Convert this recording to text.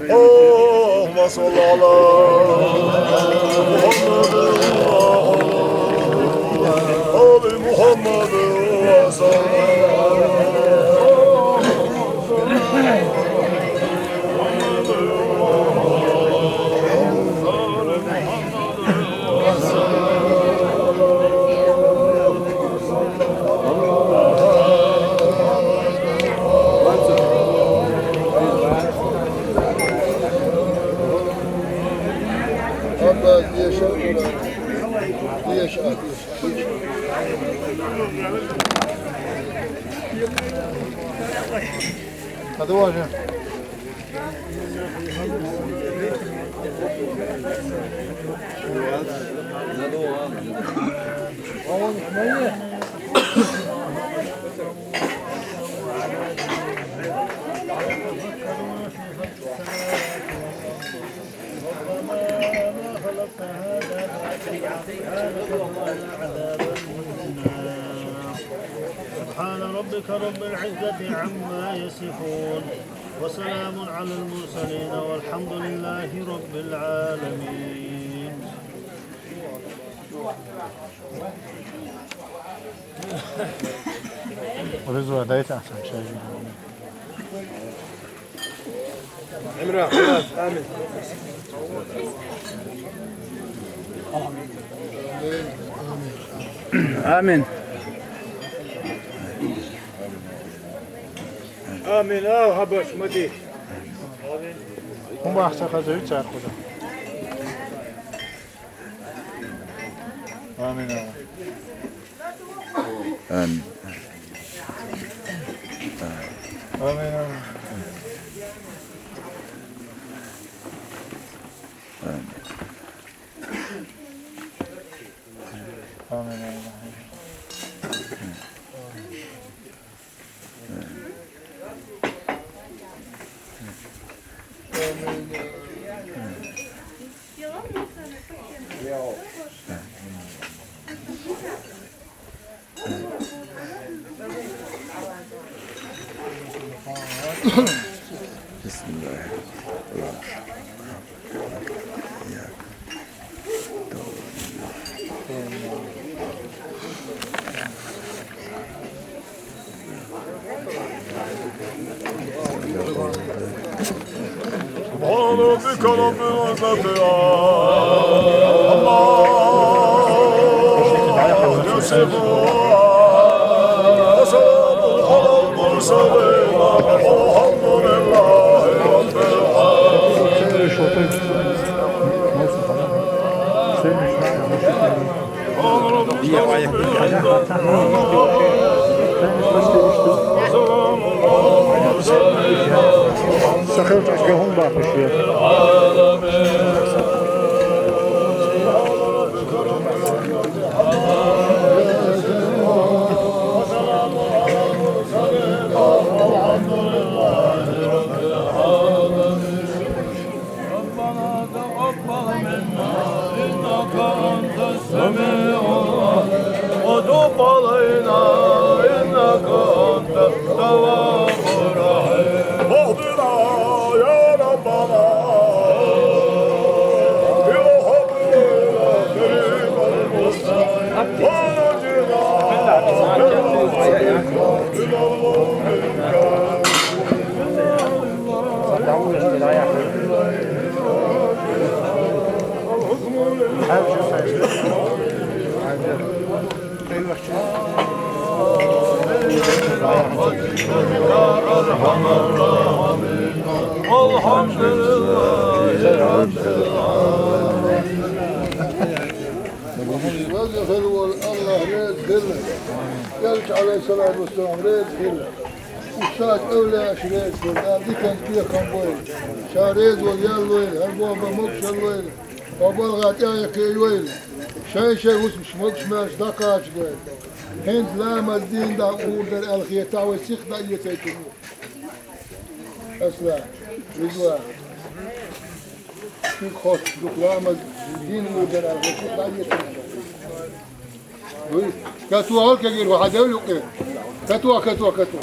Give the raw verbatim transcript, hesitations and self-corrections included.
اللهم صل على محمد وعلى آل محمد وسلم. هذا واجه. ربنا ما خلقت هذا باطلا سبحانك فقنا عذاب النار. سبحان ربك رب العزة عما يصفون، وسلام على المرسلين، والحمد لله رب العالمين. ورزوة دايت أحسن شيء. عمران، خلاص، آمين. آمين. آمين. آه، هبش، مدي. هم أحسن خزوي تأخذه. آمين، آمين. آمين. آمين، آمين. آمين. آمين، آمين. بسم الله. سبحان ربك رب العزة عما يصفون، وسلام على المرسلين، والحمد لله رب العالمين. سخرت عشقهم باقي شوية. ربنا تقبل منا إنك أنت السميع العليم، وتب علينا إنك أنت التواب الرحيم. اهدنا يا ربنا إلى الحق المستقيم، ونجنا من الظلم إلى النور. والحمد لله رب العالمين. Ve zehir ol Allah razı olsun. Geldi aleyhissalatu vesselam razı olsun. Ustad öyle yaşı razı olsun. Diken diye kan boyu. Şah razı ol, yallı ol, her bu anda mokşallı ol. Babal gatya yakıyor. Şey şey usmuş, mokşmaş da kaç boy. Hend lamaz din da urder el khiyata ve sikh da yeteytunu. Asla. Rizwa. Şu khot, duklamaz din urder el khiyata da yeteytunu. Duy. Katu al kegir, wa hadaw yuqir. Katu, katu, katu.